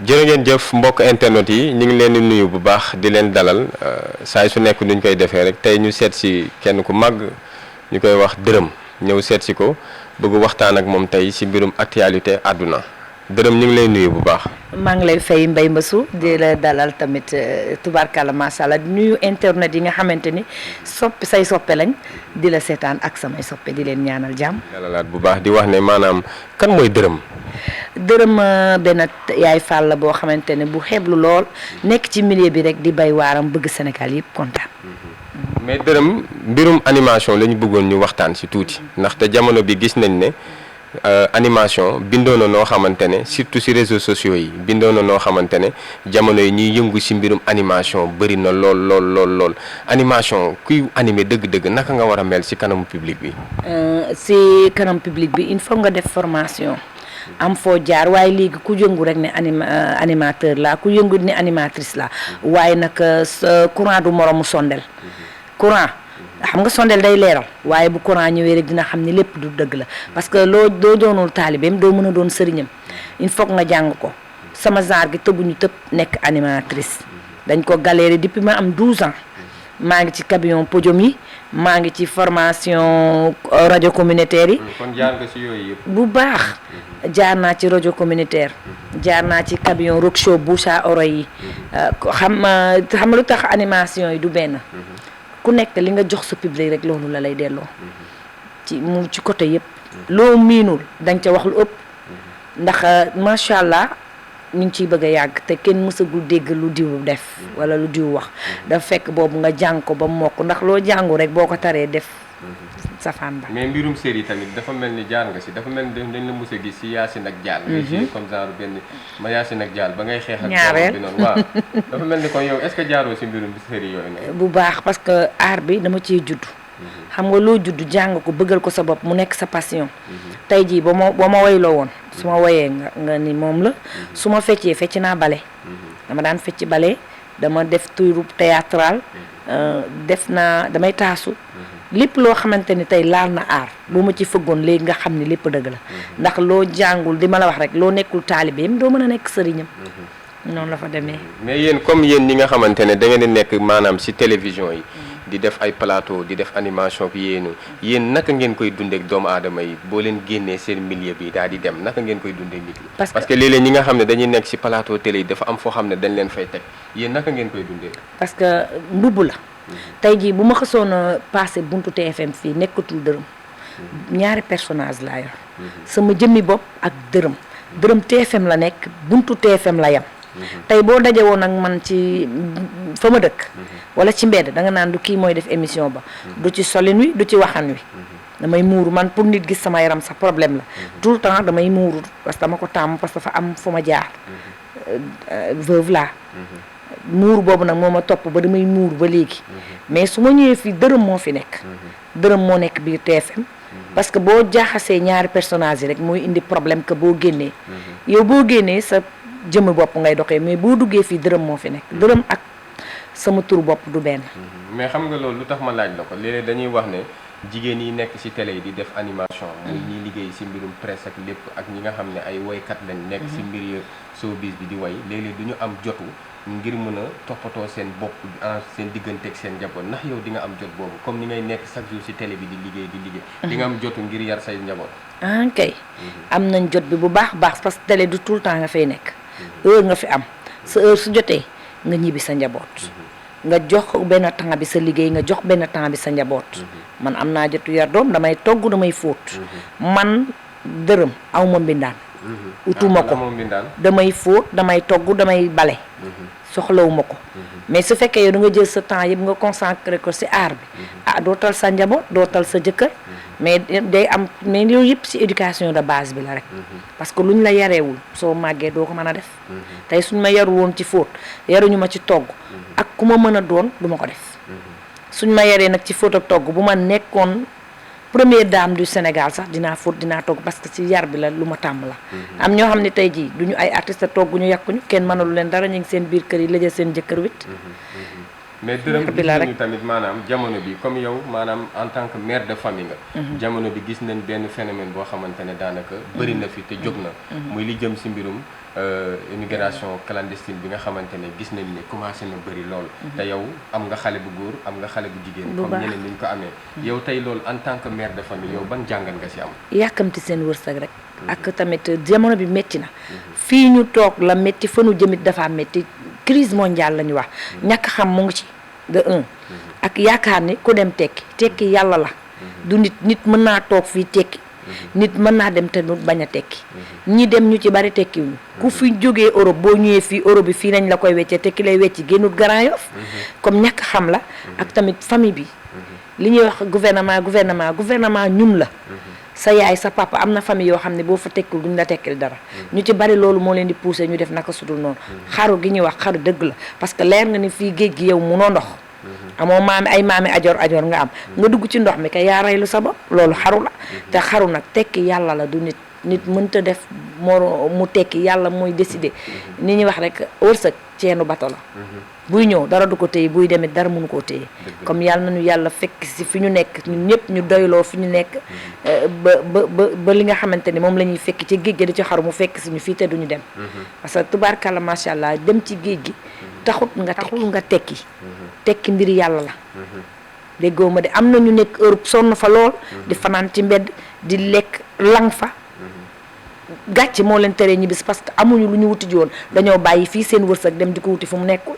jërë ngeen jëf mbokk internet yi ñu ngi leen di nuyu bu baax di leen dalal saa su nekk nuñ koy defee rek tey ñu seet si kenn ku màgg ñu koy wax Deureum ñëw seet si ko bëgg waxtaan ak moom tey si mbirum actualité àdduna Deureum ñu ngi lay nuyu bu baax. maa ngi lay fay Mbaye Mbassou di la dalal tamit tubaarkàlla macha allah di nuyu internet yi nga xamante ni say soppe lañ di la seetaan ak samay soppe di leen ñaanal jàmm. dalalaat bu baax di wax ne maanaam kan mooy Deureum. Deureum benn yaay Fall la boo xamante ne bu xeeblu lool nekk ci milieu bi rek di bay waaram bëgg Sénégal yëpp kontaan. mais Deureum mbirum animation la ñu bëggoon ñu waxtaan si tuuti ndaxte jamono bi gis nañ ne animation bindoo na noo xamante ne surtout si réseaux sociaux yi bindoo na noo xamante ne jamono yi ñuy yëngu si mbirum animation bëri na lool animation kuy animé dëgg-dëgg naka nga war a mel si kanamu public bi. si kanam public bi il faut nga def formation. am foo jaar waaye léegi ku yëngu rek ne animateur la ku yëngu ne animatrice la waaye nag courant du moromu sondel courant xam nga sondel day leeral waaye bu courant ñëwee rek dina xam ne lépp du dëgg la parce que doo doonul taalibeem doo mën a doon sëriñam il faut nga jàng ko sama genre gi tëbuñu tëb nekk animatrice dañ ko galéré depuis ma am 12 ans maa ngi ci camion podium yi maa ngi ci formation rajo communautaire yi. kon jaar nga ci yooyu yëpp. bu baax jaar naa ci rajo communautaire jaar naa ci camion rock show bouche à oreille yi xam lu tax animation yi du benn ku nekk li nga jox sa public rek loolu la lay delloo ci côté yëpp loo miinul danga ca wax lu ëpp ndax macha allah ñu ngi ciy bëgg a yàgg te kenn mësagul dégg lu diw def wala lu diw wax dafa fekk boobu nga jàng ko ba mokk ndax loo jàngu rek boo ko taree def safaan ba. mais mbirum série tamit dafa mel ni jaar nga si dafa mel ni dañ la mës a gis si Yacine ak Dial. comme genre benn ma Yacine ak Dial ba ngay xeex ak. ñaareel bi noonu waaw dafa mel ni kon yow est-ce que jaaroo si mbirum série yooyu noonu. bu baax parce que art bi dama ciy judd. xam nga loo judd jàng ko bëggal ko sa bopp mu nekk sa passion. tey jii ba ma wayloo woon su ma woyee nga ni moom la su ma feccee fecc naa bale dama daan fecc bale dama def troupe théâtral damay taasu lépp loo xamante ni tey laal na aar bu ma ci fëggoon léegi nga xam ni lépp dëgg la ndax loo jàngul di ma la wax rek loo nekkul taalibeem doo mën a nekk sëriñam noonu la fa demee. mais yéen comme yéen ñi nga xamante ne da ngeen di nekk maanaam si télévision yi di def ay plateau di def animation bi yéen naka ngeen koy dundeek doomu aadama yi boo leen génnee seen milieu bi daal di dem naka ngeen koy dundeek nit ñi. parce que léeg-léeg ñi nga xam ne dañuy nekk si plateau télé yi dafa am foo xam ne dañ leen fay teg yéen naka ngeen koy dundee. parce que mbubb la. tey jii bu ma xësoon a passé buntu TFM fii nekkatul Deureum ñaari personnage laa yor sama jëmmi bopp ak Deureum TFM la nekk buntu TFM la yam tey boo daje woon ak man ci fa ma dëkk wala ci mbedd da nga naan du kii mooy def émission ba du ci solin wi du ci waxan wi damay muuru man pour nit gis sama yaram sax problème la tout le temps damay muuru parce que dama ko tàmm parce que dafa am fu ma jaar veuve laa muur boobu nag moo ma topp ba damay muur ba léegi mais su ma ñëwee fii Deureum moo fi nekk Deureum moo nekk biir TFM parce que boo jaaxasee ñaari personnage yi rek mooy indi problème que boo génnee yow boo génnee sa jëmm bopp ngay doxee mais boo duggee fii Deureum moo fi nekk Deureum ak sama tur bopp du benn. mais xam nga loolu lu tax ma laaj la ko léeg-léeg dañuy wax ne jigéen yi nekk ci télé yi di def animation muy ñiy liggéey ci mbirum presse ak lépp ak ñi nga xam ne ay woykat lañ nekk ci mbir showbiz bi di way léeg-léeg du ñu am jotu ngir mën a toppatoo seen bopp seen diggante ak seen njaboot ndax yow di nga am jot boobu comme ni ngay nekk chaque jour ci télé bi di liggéey di nga am jotu ngir yar say njaboot. kay am nañ jot bi bu baax parce que télé du tout le temps nga fay nekk heure nga fi am sa heure su jotee nga ñibbi sa njaboot nga jox benn temps bi sa liggéey nga jox benn temps bi sa njaboot man am naa jotu yar doom damay togg damay fóot man Deureum aw ma mbindaan utuma ko damay fóot damay togg damay bale soxlawuma ko mais su fekkee yow da nga jël sa temps yëpp nga consacré ko ci art bi doo tal sa njaboot doo tal sa jëkkër mais day am mais yooyu yëpp ci éducation de base bi la rek parce que luñ la yareewul soo màggee doo ko mën a def tey suñ ma yaru woon ci fóot yaruñu ma ci togg ak ku ma mën a doon du ma ko def suñ ma yaree nag ci fóot ak togg bu ma nekkoon première dame du Sénégal sax dinaa fóot dinaa togg parce que ci yar bi la lu ma tàmm la am ñoo xam ne tey jii duñu ay artiste togg ñu yàkkuñu kenn mënalu leen dara ñu ngi seen biir kër yi lëjal seen jëkkër wit mais dërëm gis nañu tamit maanaam jamono bi comme yow maanaam en tant que mère de famille nga jamono bi gis nañ benn phénomène boo xamante ne daanaka bëri na fi te jóg na muy li jëm si mbirum immigration clandestine bi nga xamante ne gis nañ ne commencé na bëri lool te yow am nga xale bu góor am nga xale bu jigéen comme ñeneen niñ ko amee yow tey loolu en tant que mère de famille yow ban jàngat nga si am yàkkamti seen wërsëg rek ak tamit jamono bi métti na fii ñu toog la métti fa nu jëmit dafa métti crise mondiale la ñu wax ñàkk xam mu ngi ci de un ak yaakaar ni ku dem tekki yàlla la du nit mën naa toog fii tekki nit mën naa dem te du bañ a tekki ñi dem ñu ci bari tekkiwuñu ku fi jógee Europe boo ñëwee fii Europe bi fii nañ la koy weccee tekki lay wecci génnut Grand Yoff comme ñàkk xam la ak tamit famille bi li ñuy wax gouvernement ñun la sa yaay sa papa am na famille yoo xam ne boo fa tekkil duñ la tekkil dara ñu ci bari loolu moo leen di pousser ñu def naka sudul noonu xaru gi ñuy wax xaru dëgg la parce que leer nga ni fii géej gi yow munoo ndox amoo maami ajoor nga am nga dugg ci ndox mi kay yaa reylu sa bopp loolu xaru la te xaru nag tekki yàlla la du nit mënta def mu tekki yàlla mooy décider ni ñuy wax rek wërsëg ceenu bato la buy ñëw dara du ko téye buy demit dara mënu koo téye comme yàlla nañu yàlla fekk si fi ñu nekk ñun ñëpp ñu doyloo fi ñu nekk ba li nga xamante ni moom la ñuy fekk ci géej gi di ci xaru mu fekk si ñu fii te duñu dem parce que tubaarkàlla macha allah dem ci géej gi taxul nga tekki mbir yàlla la déggoo ma de am na ñu nekk Europe sonn fa lool di fanaan ci mbedd di lekk lang fa gàcce moo leen teree ñibbisi parce que amuñu lu ñu wuti ji woon dañoo bàyyi fii seen wërsëg dem di ko wuti fu mu nekkul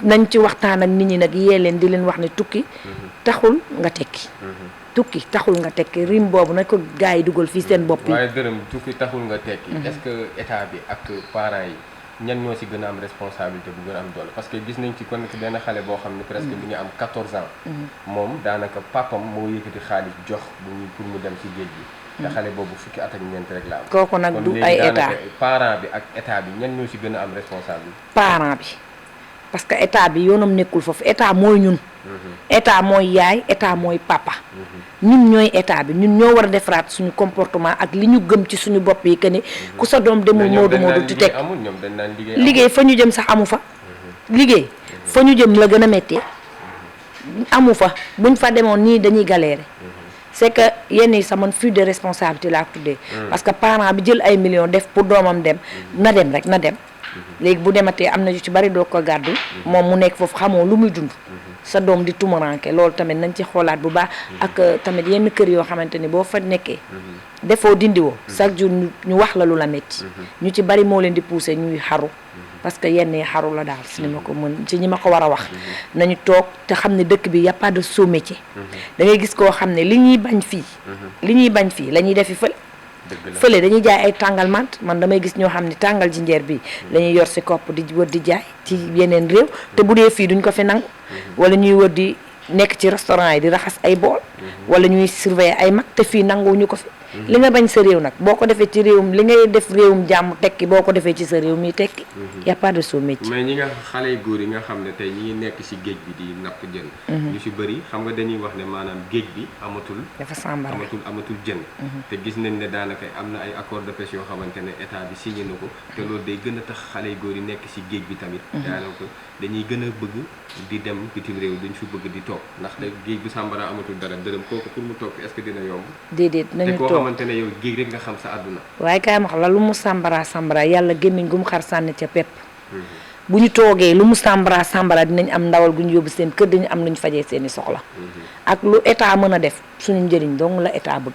nañ ci waxtaan ak nit ñi nag yee leen di leen wax ne tukki taxul nga tekki rim boobu nag ko gars yi dugal fii seen bopp yi waaye dërëm tukki taxul nga tekki est-ce que état bi ak parents yi ñan ñoo ci gën a am responsabilité bu gën a am doole parce que gis nañ ci kon benn xale boo xam ne presque mi ngi am 14 ans moom daanaka papam moo yëkkati xaalis jox pour mu dem ci géej gi te xale boobu fukki at ak ñeent rek la am kooku nag du ay état parent bi ak état bi ñan ñoo ci gën a am responsabilité parent bi parce que état bi yoonam nekkul foofu état mooy ñun état mooy yaay état mooy papa ñun ñooy état bi ñun ñoo war a defaraat suñu comportement ak li ñu gëm ci suñu bopp yi que ni ku sa doom demul moodu ti teg liggéey fa ñu jëm sax amu fa liggéey fa ñu jëm la gën a méttee amu fa buñ fa demoon nii dañuy galérer c'est que yenn yi sax man fuite de responsabilité laa tuddee parce que parent bi jël ay millions def pour doomam dem na dem rek na dem léegi bu dematee am na yu ci bari doo ko gàddu moom mu nekk foofu xamoo lu muy dund sa doom di tumuranke loolu tamit nañ ci xoolaat bu baax ak tamit yenn kër yoo xamante ni boo fa nekkee defoo dindiwoo chaque jour ñu wax la lu la metti ñu ci bari moo leen di pousser ñuy xaru parce que yenn yi xaru la daal si ni ma ko mën ci ñi ma ko war a wax nañu toog te xam ne dëkk bi y a pas de sous-métier da ngay gis koo xam ne li ñuy bañ fii la ñuy defi fële dañuy jaay ay tàngal mant man damay gis ñoo xam ne tàngal jinjeer bi la ñuy yor si kopp di wër di jaay ci yeneen réew te bu dee fii duñ ko fi nangu wala ñuy wër di nekk ci restaurant yi di raxas ay bool wala ñuy surveiller ay mag te fii nanguwuñu ko fi li nga bañ sa réew nag boo ko defee ci réewum li ngay def réewum jàmm tekki boo ko defee ci sa réew mi tekki y a pas de sous-métier mais ñi nga xale góor yi nga xam ne tey ñi ngi nekk ci géej bi di napp jën ñu ci bëri xam nga dañuy wax ne maanaam géej bi dafa sàmbara amatul jën te gis nañ ne daanaka am na ay accord de pêche yoo xamante ne état bi signé na ko te loolu day gën a tax xale góor yi nekk ci géej bi tamit daanaka dañuy gën a bëgg di dem bitim réew duñ fi bëgg di toog ndax te géej bi sàmbara amatul dara dërëm kooku pour mu toog fi est-ce que dina yomb déedéet nañu toog xamante ne yow géej rek nga xam sa àdduna waaye kaay ma xam la lu mu sàmbara yàlla gémmiñ gu mu xar sànni ca pepp bu ñu toogee lu mu sàmbara dinañ am ndawal gu ñu yóbbu seen kër dañu am lu ñu fajee seeni soxla ak lu état mën a def suñu njëriñ dong la état bëgg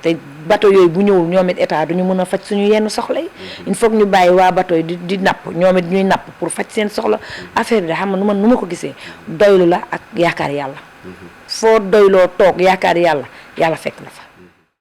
te bateau yooyu bu ñëwul ñoom it état duñu mën a faj suñu yenn soxla yi il faut que ñu bàyyi waa bateau yi di napp ñoom it ñuy napp pour faj seen soxla affaire bi da xam nga nu ma ko gisee doylu la ak yaakaar yàlla foo doyloo toog yaakaar yàlla fekk la fa